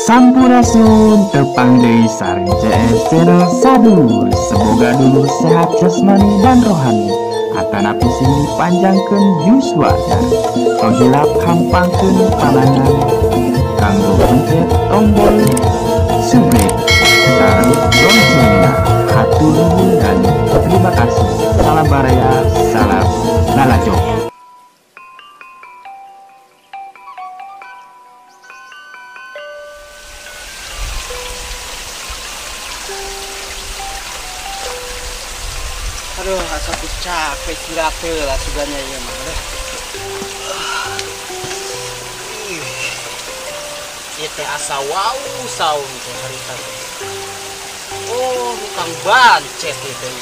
Sampurasun, tepang deui sareng CS Channel Sadulur. Semoga dulur sehat jasmani dan rohani, atanapi sing dipanjangkeun yuswana. Tong hilap hampangkeun panangan kanggo pencet tombol subscribe sareng loncengna. Hatur nuhun dan terima kasih. Salam baraya, salam lalajo. Aduh, asa ku capek istirahat lah suganya ieu mah. Aduh. Ieu teh asa wau saung teh harita teh. Oh, tukang bancet ieu teh.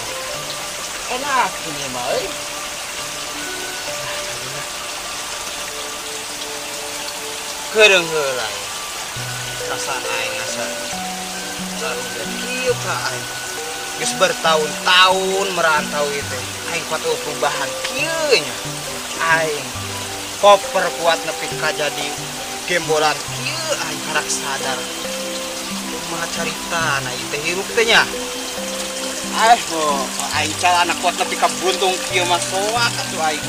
Enak ini mah euy. Keureung heula. Perasaan aing asa sarudet kieu ka aing. Geus bertahun-tahun merantau itu, aing kuat perubahan kieu nya. Aing koper kuat nepi ka jadi gembolan kieu, aing karak sadar. Kumaha caritana ieu teh hirup teh nya. Aing aing calana kuat nepi ka buntung kieu mah soak atuh aing.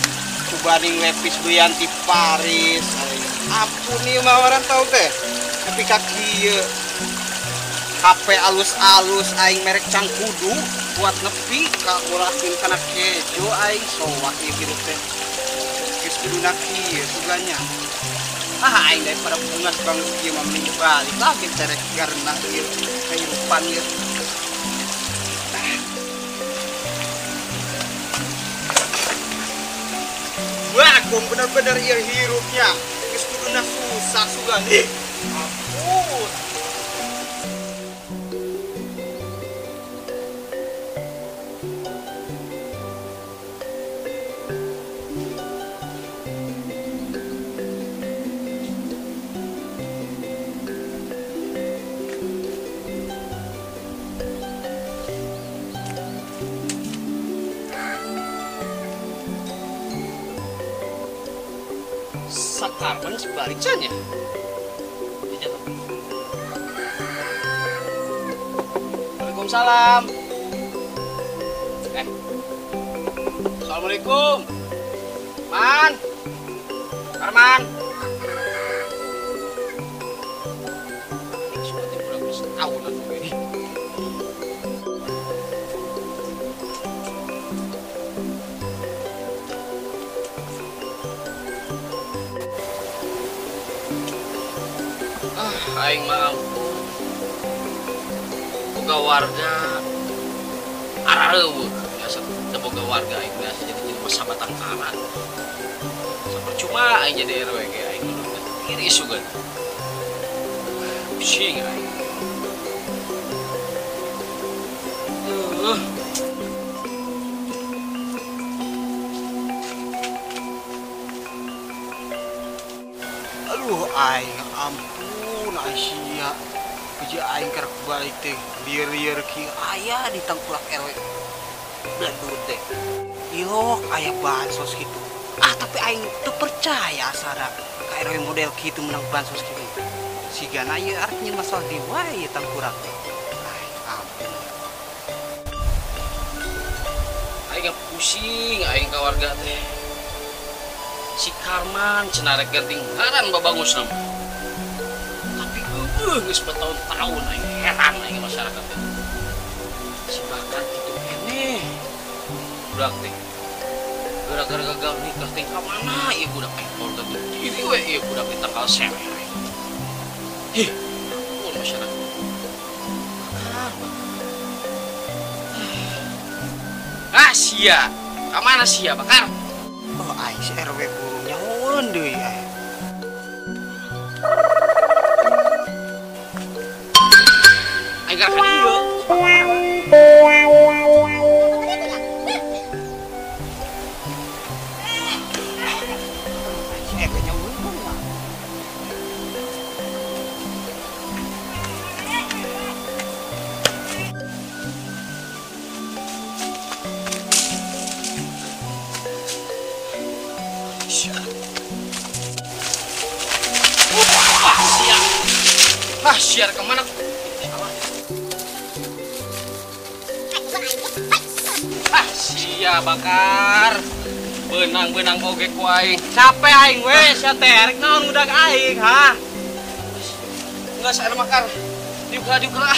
Kubaning lepis beuyan ti Paris aing. Ampun ieu mah merantau teh nepi ka kieu. HP alus-alus aing merek cangkudu buat nepi ka urakeun kana kejo aing soak ieu hirup teh. Geus kuduna kieu suganya. Ah aing daripada bungas banget kieu mah mending balik lagi cerek garena ieu kehidupan ieu. Wah, bener-bener ieu hirupnya. Geus kuduna susah sugan. Ih, ampun. Sakarman sebalik saja. Waalaikumsalam. Assalamualaikum. Man. Arman. Aing mah ampun. Boga warga arareueuh biasa teu boga warga aing biasa jadi jelema sabatang karan. Sapercuma aing jadi RW ge aing kudu tiris sugan. Pusing aing. Aduh aing ampun. Asia kerja aing karek balik teh lieur-lieur kieu aya di tangkulak RW beledud teh ilok aya bansos kitu. Ah tapi aing teu percaya asana ka RW model kitu menang bansos kitu sigana ieu arek nyeun masalah deui wae ieu tangkurak teh. Aing ampun aing pusing aing ka warga teh si Karman cenah rek ganti ngaran babangusna. Geus bertahun-tahun aing heran aing masyarakat teh. Si bahkan kitu keneh. Budak teh gara-gara gagal nikah teh ka mana ieu budak aing keluarga teh diri we ieu budak teh tanggal sereh aing. Hih, ampun masyarakat. Bakar. Ah sia, ka mana sia bakar? Oh aing si RW buru nyahoeun deui aing. Ah, siar kemana? Ah, sia bakar. Benang-benang oge ku aing. Capek aing we, sia teh rek naon ngudag aing, ha? Enggak saya makar. Diuk lah.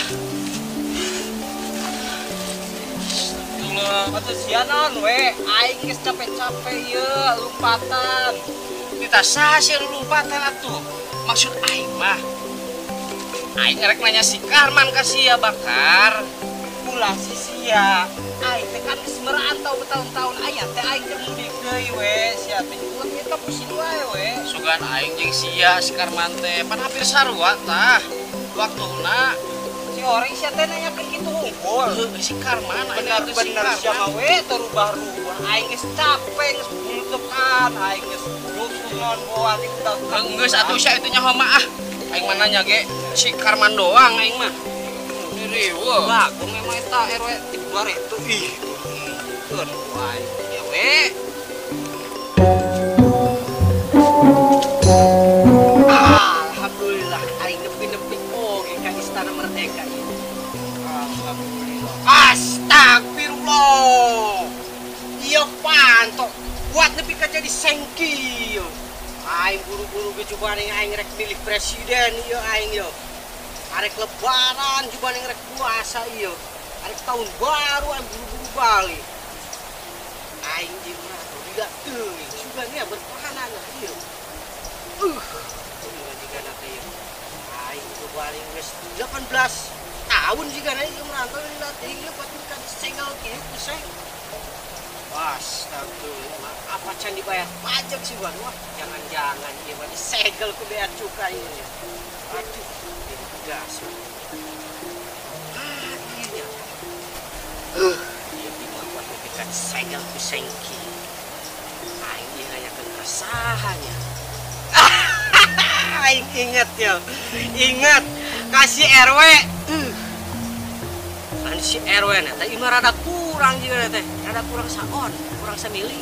Astagfirullah. Atuh sia naon we? Aing geus capek-capek ieu lompatan. Kita sah sia lompatan atuh. Maksud aing mah aing rek nanya si Karman ka sia bakar. Ulah si sia. Aing teh kan geus merantau bertahun-tahun aya teh aing teh mudik deui we sia teh ulah eta pusing wae we. Sugan aing jeung sia si Karman teh pan hampir sarua tah. Waktuna si orang sia teh nanyakeun kitu unggul. Heuh si Karman bener-bener sia mah we teu rubah-rubah. Aing geus capek geus bulutukan aing geus lusungan boa di geus atuh sia itu nyaho mah ah. Aing mah nanya ge si Karman doang aing mah. Riweuh. Bagong memang eta RW di 2000 ih. Keun wae ya we. Alhamdulillah aing nepi-nepi oge ka Istana Merdeka ieu. Alhamdulillah. Astagfirullah. Ieu pantok buat nepi ka jadi sengki ieu. Aing buru-buru ge jubaning aing rek milih presiden ieu aing ieu. Arek lebaran juga nih rek puasa ieu. Arek tahun baru aing buru-buru balik. Aing jeung ratu juga teuing sugan nya bertahanan ieu. Jigana teh ieu. Aing balik geus 18 tahun jigana ieu merantau dilatih ieu patut ka disegel kieu puseng. Astagfirullah, apa can dibayar pajak sih Wan? Wah, jangan-jangan ieu mah disegel ku bea cukai ieu. Aduh, gas. Ah, iya. Ieu bingung waktu kita disegel ku sengki. Aing ieu nanyakeun ka saha nya. Aing inget ya. Ingat kasih RW. Kan si RW na teh ieu mah rada kurang juga teh. Rada kurang saon, kurang samili.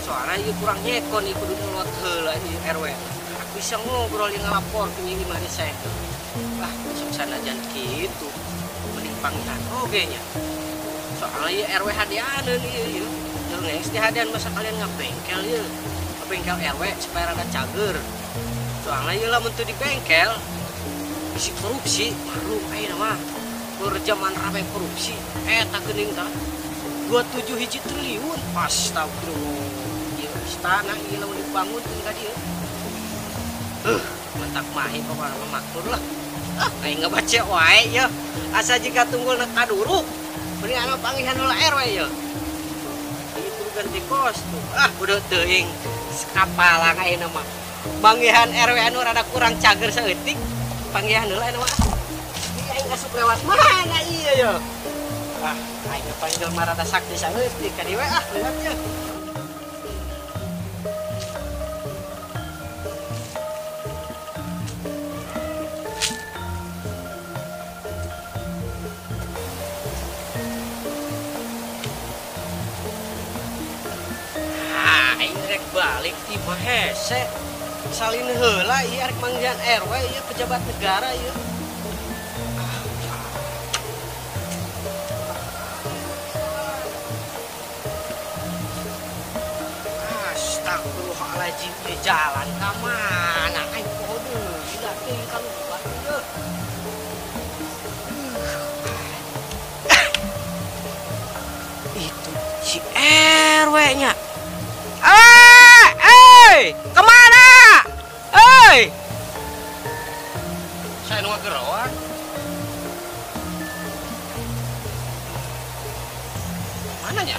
Soalnya ieu kurang nyekon ieu kudu ngelot heula ieu RW. Aku bisa ngobrol jeung ngalaporkeun ieu mah disegel. Wah, sok sanajan kitu. Mending panggilan oge nya. Soalnya ieu RW hadianeun ieu ieu. Geus di hadian masa kalian ngabengkel ieu. Ngabengkel RW supaya rada cager. Soalnya ieu lamun teu di bengkel bisi korupsi, maklum ayeuna mah. Keur zaman rame korupsi, eta geuning tah 27 hiji triliun. Astagfirullah. Ieu istana ieu lamun dibangun teu ka dieu. Mantak mahi pokona mah maktur lah. Ah, aing ngabaca wae yeuh. Asa jika tunggulna kaduruk. Mending anu panggihan heula RW yeuh. Ieu kudu ganti kostum. Ah, kudu teuing sakapalang ayeuna mah. Manggihan RW anu rada kurang cager saeutik, panggihan heula ayeuna mah. Ieu aing asup lewat mana ieu yeuh. Ah, aing panggil mah rada sakti saeutik ka dieu we ah lewat yeuh. Balik tiba hese salin heula ieu arek manggihan RW ieu pejabat negara ieu. Astagfirullahaladzim, ieu jalan ka mana aing poho deui da teuing kaluar ieu. Itu si RW nya. Kemana? Hei! Saya nunggu geroan. Mana ya?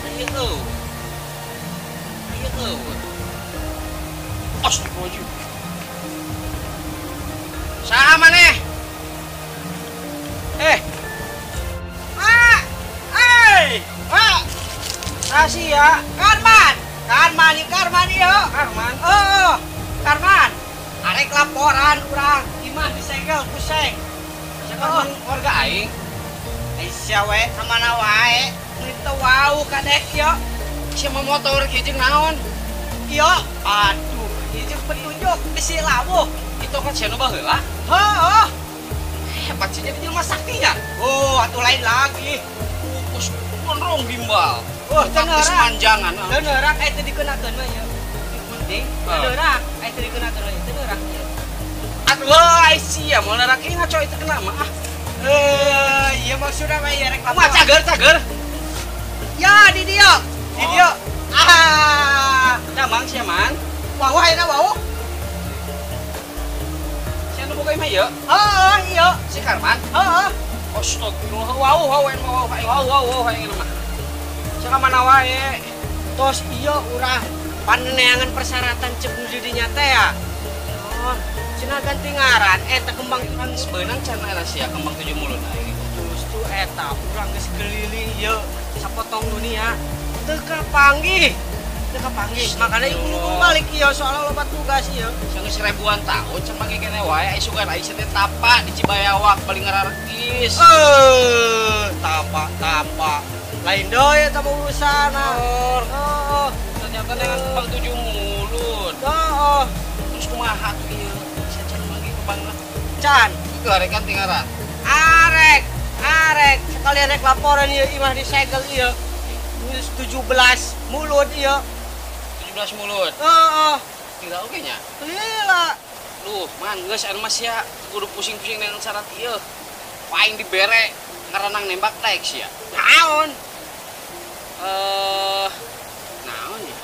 Ayo tuh. Ayo tuh. Astagfirullahaladzim. Sama nih. Pak! Hei! Pak! Rahasia. Karman! Karman, Karman ieu. Karman. Oh, Karman. Arek laporan urang imah disegel ku seng. Karman warga aing. Aisyah we ka mana wae. Mun teu wau kadek ieu. Sia motor kieu jeung naon? Ieu, aduh, ieu jeung petunjuk bisi lawuh. Panto kan sia nu baheula. Heeh. Hebat sih jadi jelema sakti nya. Oh, atuh lain lagi. Kus gondrong gimbal. Oh, teu neurak. Panjangan. Teu neurak aya teu dikenakeun mah ieu. Penting. Teu neurak, aya teu dikenakeun mah teu neurak ieu. Atuh ai sia moal neurak ieu ngaco itu kena mah ah. Iya maksudna mah ieu rek mah cager-cager. Ya di dieu. Di dieu. Ah, damang sia man. Wawuh ayeuna wawuh. Sia nu boga imah ieu? Heeh, ieu. Si Karman? Heeh. Astagfirullah, wawuh wawuh wawuh wawuh wawuh aing mah. Sia ka mana wae? Tos ieu urang paneneangan persyaratan cek nu di dinya teh ya. Oh, cenah ganti ngaran eta kembang geus beunang cenah sia kembang tujuh mulut aing. Justru eta urang geus keliling ieu sapotong dunia teu kapanggih. Teu kapanggih. Makana ieu kudu balik ieu soalna loba tugas ieu. Geus ribuan tahun can manggih keneh wae ai sugan ai teh tapa di Cibayawak paling ngararekis. Tapa-tapa. Lain deui eta mah urusanna. Heeh. Ternyata dengan kembang tujuh mulut. Heeh. Terus kumaha tuh ieu? Sia can manggih kembangna. Can. Ieu arek kan tingaran. Arek, arek sekalian rek laporan ieu imah disegel ieu. 17 mulut ieu. 17 mulut. Heeh. Lila oge nya? Lila. Duh, man geus anu mah sia kudu pusing-pusing dengan syarat ieu. Paing dibere ngaranang nembak daek sia. Naon? Naon ya?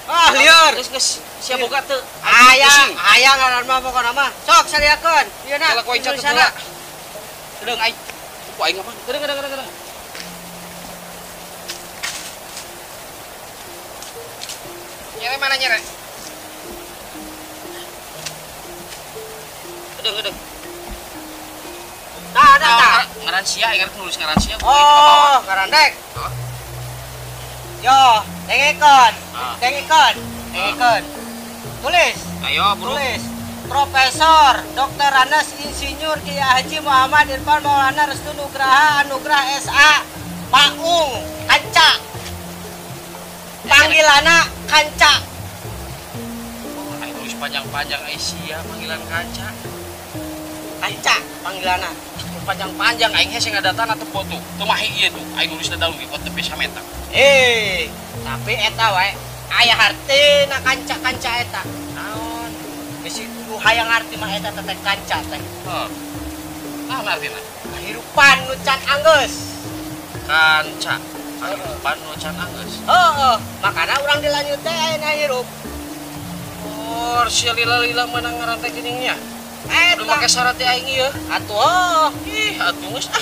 Ah, lieur. Geus geus sia boga teu. Aya, aya ngaran mah pokona mah. Sok sariakeun. Ieu na. Kalau koin catet heula. Kedeung aing. Ku aing apa? Kedeung kedeung kedeung. Nyere mana nyere? Kedeung kedeung. Nah, nah, nah. Ngaran sia, ingat nulis ngaran sia. Oh, ngaran dek. Yo, dengekeun. Dengekeun. Dengekeun. Tulis. Ayo, bro. Tulis. Profesor Dr. Anas Insinyur Kiai Haji Muhammad Irfan Maulana Restu Nugraha Anugrah SA Maung Kanca. Panggilanna Kanca. Oh, ayo tulis panjang-panjang ai sia panggilan Kanca. Kanca panggilanna. Panjang-panjang aing hese ngadatana teu foto. Teu mahi ieu tuh, aing nulis daun ge teu bisa meta. Tapi eta wae aya hartina kanca-kanca eta. Naon? Bisi kudu hayang arti mah eta teh kanca teh. Heeh. Naon artina? Kahirupan nu can anggeus. Kanca. Kahirupan nu can anggeus. Heeh, makana urang dilanjut teh ayeuna hirup. Oh, sia lila-lila meunang ngaran teh geuning nya. Eta udah make syarat teh aing ieu. Atuh. Ih, atuh geus ah.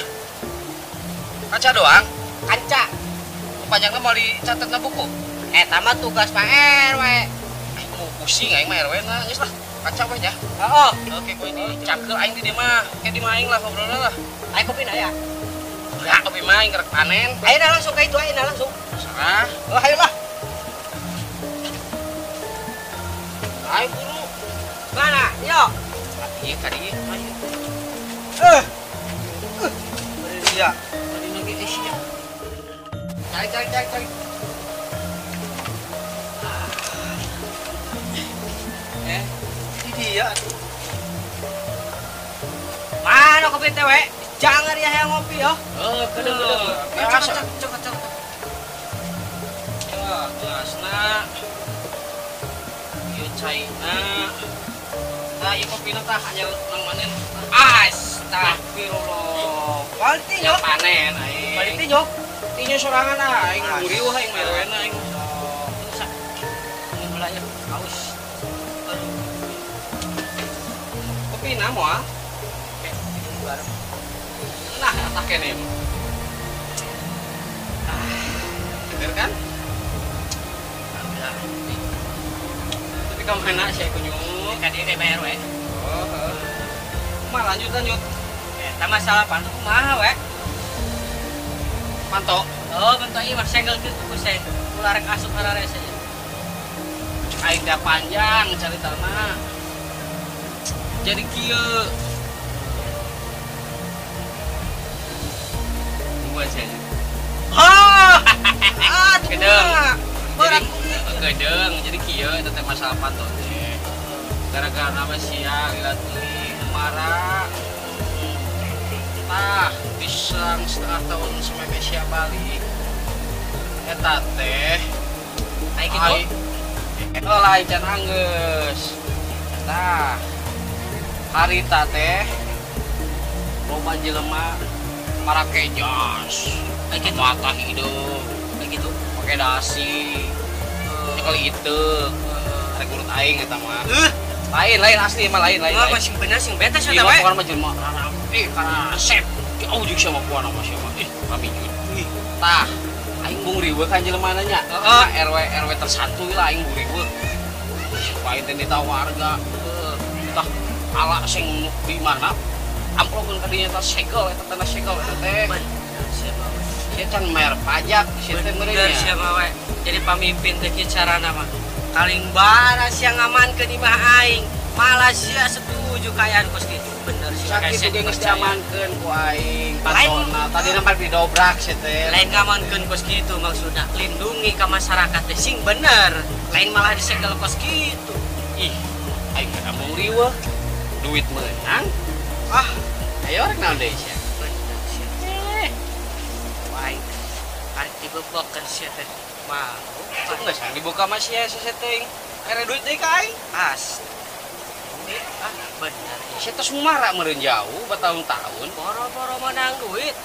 Kanca doang? Kanca. Panjangna mau dicatat na buku. Eta mah tugas Pak RW. Mau pusing aing mah RW na geus lah. Kanca we nya. Heeh. Oke, ku ini cangkeul aing di dieu mah. Kayak di mah aing lah ngobrolna lah. Aing kopi na ya. Enggak, kopi mah aing kerek panen. Ayo dah langsung ke itu, ayo dah langsung. Serah. Oh, ayo lah. Ayo buru. Mana? Yo. Iya tadi. Ayo. Beri dia. Tadi lagi isinya. Cari cari cari cari. Ini dia. Mana kopi teh we? Jangan ya yang ngopi yo. Oh, kedeng kedeng. Cok cok cok. Ya, gelasna. Ieu caina. Tah ieu kopina tah hanya nang manen. Astagfirullah. Balik tinyo panen aing. Balik tinyo. Tinyo sorangan ah aing nguriuh aing merewena aing. Rusak. Ini mulanya haus. Aduh. Kopina moal. Oke, minum bareng. Nah, atah kene. Bener kan? Alhamdulillah. Tapi kamu enak sih kunyuk. Ka dieu bayar we. Oh, heeh. Kumaha lanjut lanjut. Eta masalah panto kumaha we? Panto. Oh, bentuk ieu mah segel kieu ku seng. Ulah rek asup hararese. Aing teh panjang caritana. Jadi kieu. Tungguan sih. Oh! Ah, Gedeng. Berat. Gedeng, jadi kieu eta teh masalah panto teh. Gara-gara nama sia lila teuing marah. Tah, diserang setengah tahun sampai sia balik. Eta teh ai kitu. Oh, lain can anggeus. Tah, harita teh loba jelema marake jas, Ai kitu. Mata hideung, Ai kitu. Pake dasi. Nyekel iteuk. Arek urut aing eta mah. Lain lain asli mah lain lain. Wah, Lain. sing bener sing bete sia Iya, teh we. bukan mah jelema rarame karasep. Jauh jeung sia mah kuana mah sia mah. Ih, ramijun. Tah, aing bung riweuh kan jelema nya. Heeh. RW RW tersantuy lah aing bung riweuh. Supaya teh nita warga. Tah, ala sing di mana amplokeun ka dinya tah segel eta tanah segel eta teh. Bener sia mah we. Sia can mayar pajak sia teh meureun Bener nya. sia mah we. Jadi pamimpin teh kieu carana mah. Kaling bara sia ngamankeun imah aing. Malah sia setuju kaayaan kos kitu. Bener sia Sakitu ge geus diamankeun ku aing Lain. pantona. Tadi nampak didobrak sia teh. Lain ngamankeun kos kitu maksudna lindungi ka masyarakat teh sing bener. Lain malah disegel kos kitu. Ih, aing kada mau riweuh. Duit meunang. Ah, Ayo rek naon deui sia? bener sia. Wah, aing arek dibebokkeun sia teh. Mau Itu geus yang dibuka mah sia sia teh. Ere duit deui ka aing. pas. Duit ah bener ya. Sia tos mumara meureun jauh bertahun-tahun. Boro-boro menang duit.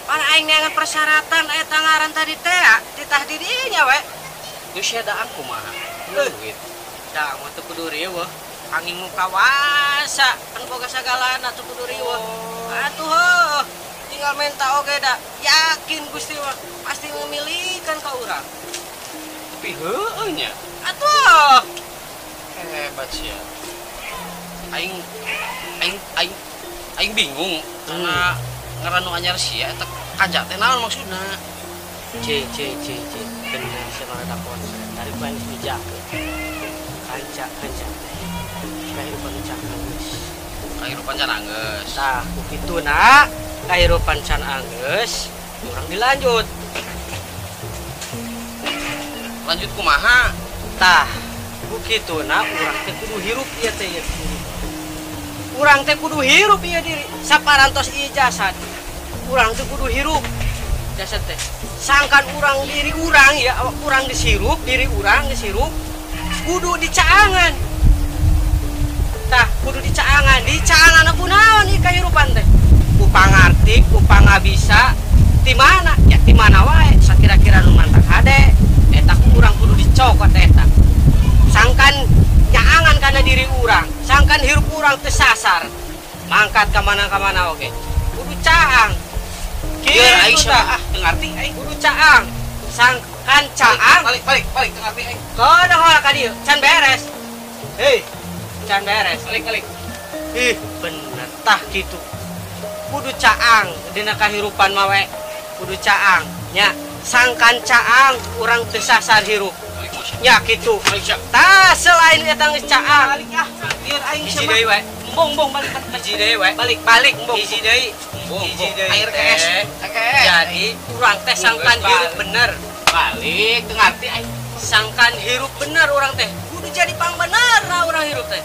Pan aing neangan persyaratan eta ngaran tadi teh titah di dinya we. Terus sia daang kumaha? Duit. Dah mah teu kudu riweuh. Angin muka wasa kan boga sagalana teu kudu riweuh. Atuh heuh. Tinggal minta oge da. Yakin Gusti mah pasti memilihkan ka urang. Tapi heueuh nya. Atuh. Hebat sia. Aing aing aing aing bingung karena ngaran nu anyar sia eta kanca teh naon maksudna? C C C C bener sia mah rada konsen. Dari ku aing geus mijakeun. Kanca kanca teh. Kahirupan can anggeus. Kahirupan can anggeus. Tah, ku kituna kahirupan can anggeus, urang dilanjut. Lanjut kumaha? Tah, ku kituna urang teh kudu hirup ieu teh ieu diri. Urang teh kudu hirup ieu diri. Saparantos ieu jasad. Urang teh kudu hirup jasad teh. Sangkan urang diri urang ya, awak urang disirup, diri urang disirup, kudu dicaangan. Tah, kudu dicaangan, dicaangan ku naon ieu kahirupan teh? Ku pangarti, ku pangabisa, ti mana? Ya ti mana wae, sakira-kira nu mantak hade. Eta ku urang kudu dicokot eta. Sangkan nyaangan kana diri urang, sangkan hirup urang teu sasar. Mangkat ka mana-kamana oge. Kudu caang. Kieu aing Kitu sia tah. ah teu ngarti aing. Kudu caang. Sangkan caang. Balik balik balik teu ngarti aing. Kono heula ka dieu, can beres. Hei, can beres. Balik balik. Ih, bener tah kitu. Kudu caang dina kahirupan mah we. Kudu caang nya. Sangkan caang urang teu sasar hirup. Balik sia. Nya kitu. Balik sia. Tah selain eta geus caang. Balik ah. Lieur aing sia Hiji mah. deui we. Embung embung balik balik. Hiji deui we. Balik balik embung. Hiji deui. Embung. Hiji deui. Air kees. teh. Kees. Jadi urang teh sangkan Geus hirup balik. bener. Balik teu ngarti aing. Sangkan hirup bener urang teh. Kudu jadi pang bener lah urang hirup teh.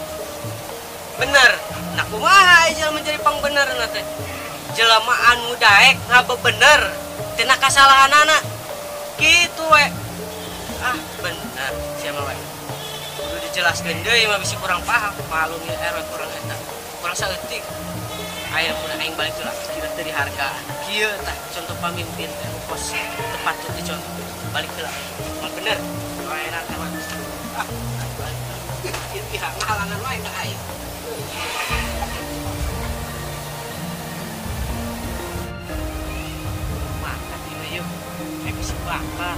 Bener. Nah kumaha jelema menjadi pang bener na teh? Jelema anu daek ngabebener tina kasalahanana. Kitu we. Ah, bener sia mah we. Kudu dijelaskeun deui mah bisi kurang paham, malum ya RW kurang eta. Kurang saeutik. Aya pun aing balik heula, kieu teh dihargaan. Kieu tah contoh pamimpin teh anu kos teu patut dicontoh. Balik heula. Mah bener. Wae teh mah. Ah, balik. Ieu pihak ngahalangan wae ka aing. Makan ieu yeuh. Bisi bakar.